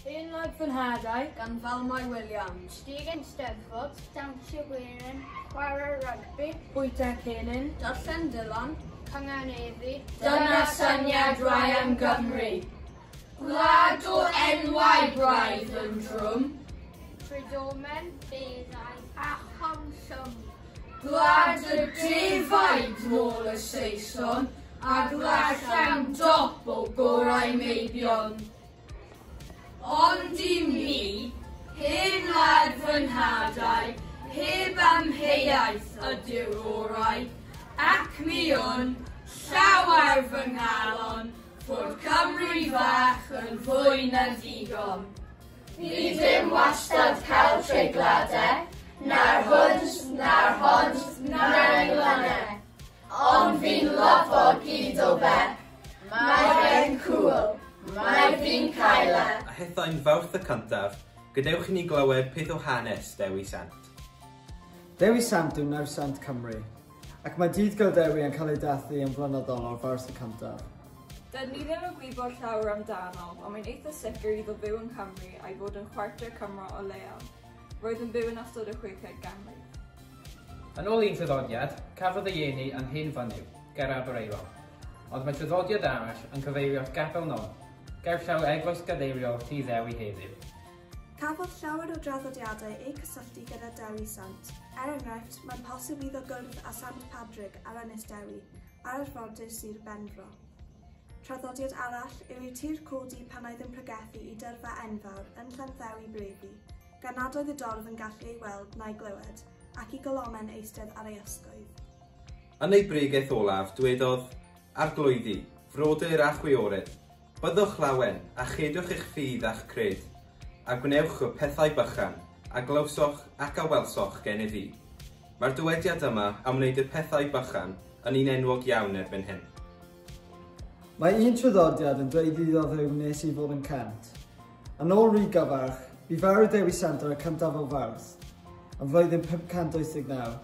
Hen Wlad Fy Nhadau gan Valmai Williams. Dug yn Steddfod. Dawnsio gwerin. Chwarae rygbi. Bwyta cennin. Darllen Dylan. Cynganeddu. Dyna syniad rai am Gymru. Gwlad o enwau braidd yn drwm. Tredomen, Beddau a Chomsiwn. Gwlad y defaid nôl y Saeson a gwlad llawn dop o gorau meibion. Ond i mi, hen wlad fy nhadau, heb amheuaeth ydyw'r orau, ac mi wn, llawer fy nghalon, fod Cymru fach yn fwy na digon. Fi ddim wastad cael treigladau, na'r hwns, na'r hons, na'r englynnau. Ond fi'n lyfo gyd o fe. Mae fe'n cool. Mae fi'n cael e. A hithau'n Fawrth y cyntaf, gadewch i ni glywed peth o hanes Dewi Sant. Dewi Sant yw nawddsant Cymru, ac mae Dydd Gŵyl Dewi yn cael ei dathlu yn flynyddol ar Fawrth y cyntaf. Dydyn ni ddim yn gwybod llawer amdano, ond mae'n eitha sicr iddo fyw yng Nghymru a'i fod yn chwarter Cymro o leiaf. Roedd yn byw yn ystod y chweched ganrif. Yn ôl un traddodiad, cafodd ei eni yn Hen Fynyw, ger Aberaeron. Ond mae traddodiad arall yn cyfeirio at Gapel Non, gerllaw Eglwys Gadeiriol Tŷ Ddewi heddiw. Cafodd llawer o draddodiadau eu cysylltu gyda Dewi Sant. Er enghraifft, mae'n posib iddo gwrdd â Sant Padrig ar Ynys Dewi, ar arfordir Sir Benfro. Traddodiad arall yw i'r tir codi pan oedd yn pregethu i dyrfa enfawr yn Llanddewi Brefi, gan nad oedd y dorf yn gallu ei weld na'i glywed, ac i golomen eistedd ar ei ysgwydd. Yn ei bregeth olaf, dwedodd, Arglwyddi, frodyr a chwiorydd, byddwch lawen a chedwch eich ffydd a'ch cred, a gwnewch y pethau bychan, a glywsoch ac a welsoch gennyf fi. Mae'r dywediad yma am wneud y pethau bychan yn un enwog iawn erbyn hyn. Mae un traddodiad yn dweud iddo fyw nes i fod yn 100. Yn ôl Rhyd Gyfarch, bu farw Dewi Sant ar y cyntaf o Fawrth, yn flwyddyn 589,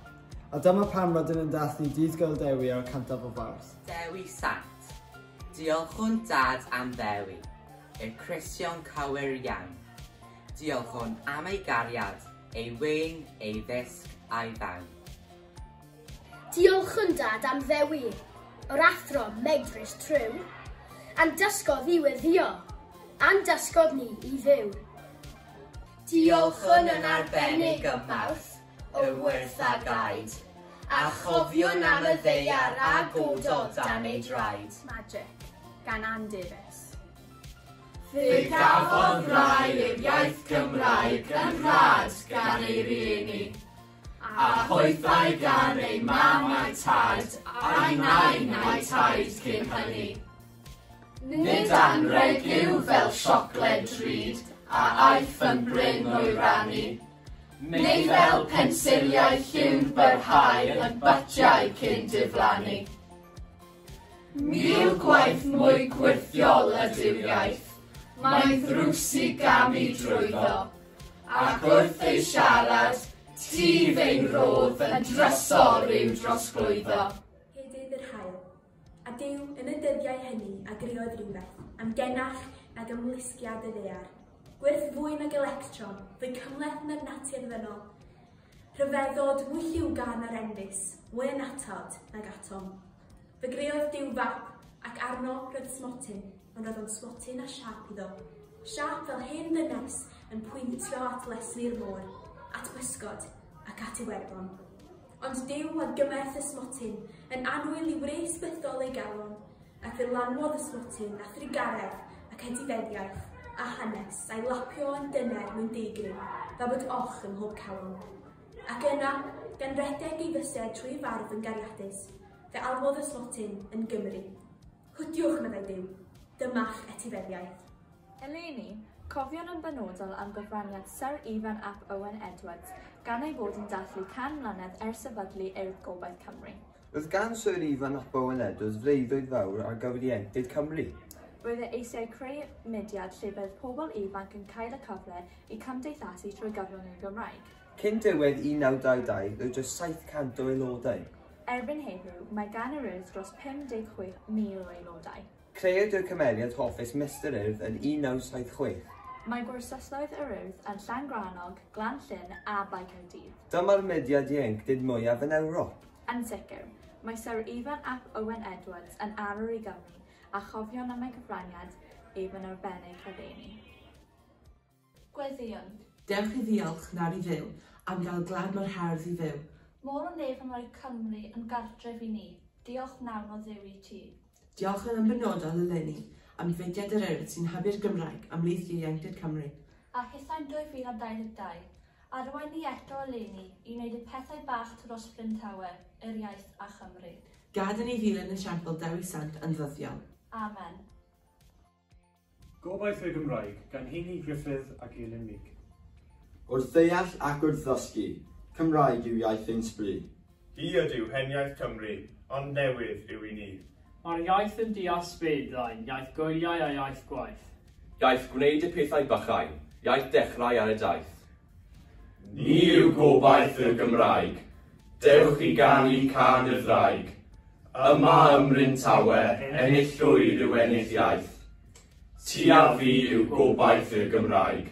a dyma pam rydym yn dathlu Dydd Gŵyl Dewi ar y cyntaf o Fawrth. Dewi Sant. Diolchwn Dad am Ddewi, i'r Cristion cywir iawn. Diolchwn am ei gariad, ei wên, ei ddysg a'i ddawn. Diolchwn Dad am Ddewi, yr athro medrus triw, a'n dysgodd i weddïo, a'n dysgodd ni i fyw. Diolchwn yn arbennig ym Mawrth, y wyrth a gaed, a chofiwn am y ddaear a gododd dan ei draed. Magic, gan Ann Davies. Fe gafodd rai i'r iaith Gymraeg yn rhad gan ei rieni, a hwythau gan ei mam a'i tad, a'i nain a'i taid cyn hynny. Nid anrheg yw fel siocled drud a aiff yn brin o'i rannu, neu fel pensiliau lliw'n byrhau yn bytiau cyn diflannu. 1000 gwaith mwy gwyrthiol ydyw'r iaith, mae'n ddrws i gamu drwyddo, ac wrth ei siarad, tyf ein rodd yn drysor i'w drosglwyddo. Hedydd yr haul, a Duw yn y dyddiau hynny a greodd rhywbeth, amgenach nag ymlusgiad y ddaear, gwyrth fwy nag electron, fwy cymhleth na'r natur ddynol, rhyfeddod mwy lliwgar na'r enfys, mwy annatod nag atom. Fe greodd Duw fap, ac arno roedd smotyn, ond roedd o'n smotyn a siâp iddo. Siâp fel hen ddynes yn pwyntio at lesni'r môr, at bysgod ac at Iwerddon. Ond Duw a gymerth y smotyn yn annwyl i wres bythol ei galon, ac fe lanwodd y smotyn a thrugaredd ac etifeddiaeth a hanes a'i lapio yn dyner mewn deigryn, fel bod och ym mhob calon. Ac yna, gan redeg ei fysedd trwy farf yn gariadus, fe alwodd y smotyn yn Gymru. Hwdiwch, meddai Duw, dyma'ch etifeddiaeth. Eleni, cofion yn benodol am gyfraniad Syr Ifan ap Owen Edwards, gan ei fod yn dathlu 100 mlynedd ers sefydlu Urdd Gobaith Cymru. Roedd gan Syr Ifan ap Owen Edwards freuddwyd fawr ar gyfer ieuenctid Cymru. Roedd e eisiau creu mudiad lle bydd pobl ifanc yn cael y cyfle i cymdeithasu trwy gyfrwng y Gymraeg. Cyn diwedd 1922, roedd dros 700 o aelodau. Erbyn heddiw, mae gan yr Urdd dros 56,000 o aelodau. Crëwyd y cymeriad hoffus Mistar Urdd yn 1976. Mae gwersylloedd yr Urdd yn Llangrannog, Glan-llyn a Bae Caerdydd. Dyma'r mudiad ieuenctid mwyaf yn Ewrop. Yn sicr, mae Syr Ifan ap Owen Edwards yn arwr i Gymru a chofion am ei gyfraniad ef yn arbennig eleni. Gweddïwn. Dewch i ddiolch nawr i Dduw am gael gwlad mor hardd i fyw. Môr o nef am roi Cymru yn gartref i ni. Diolch wnawn o Dduw i ti. Diolch yn benodol eleni am fudiad yr Urdd sy'n hybu'r Gymraeg ymhlith ieuenctid Cymru. A hithau'n 2022, arwain ni eto eleni i wneud y pethau bach dros Bryn Tawe, yr iaith a Chymru. Gad i ni ddilyn esiampl Dewi Sant yn ddyddiol. Amen. Gobaith y Gymraeg gan Heini Gruffudd ac Elin Meek. Wrth ddeall ac wrth ddysgu, Cymraeg yw iaith ein sbri. Hi ydyw heniaith Cymru, ond newydd yw i ni. Mae'r iaith yn diasbeddau, iaith gwyliau a iaith gwaith. Iaith gwneud y pethau bychain, iaith dechrau ar y daith. Ni yw gobaith y Gymraeg. Dewch i ganu cân y ddraig. Yma ym Mryn Tawe, ennill llwyd yw ennill iaith. Ti a fi yw gobaith y Gymraeg.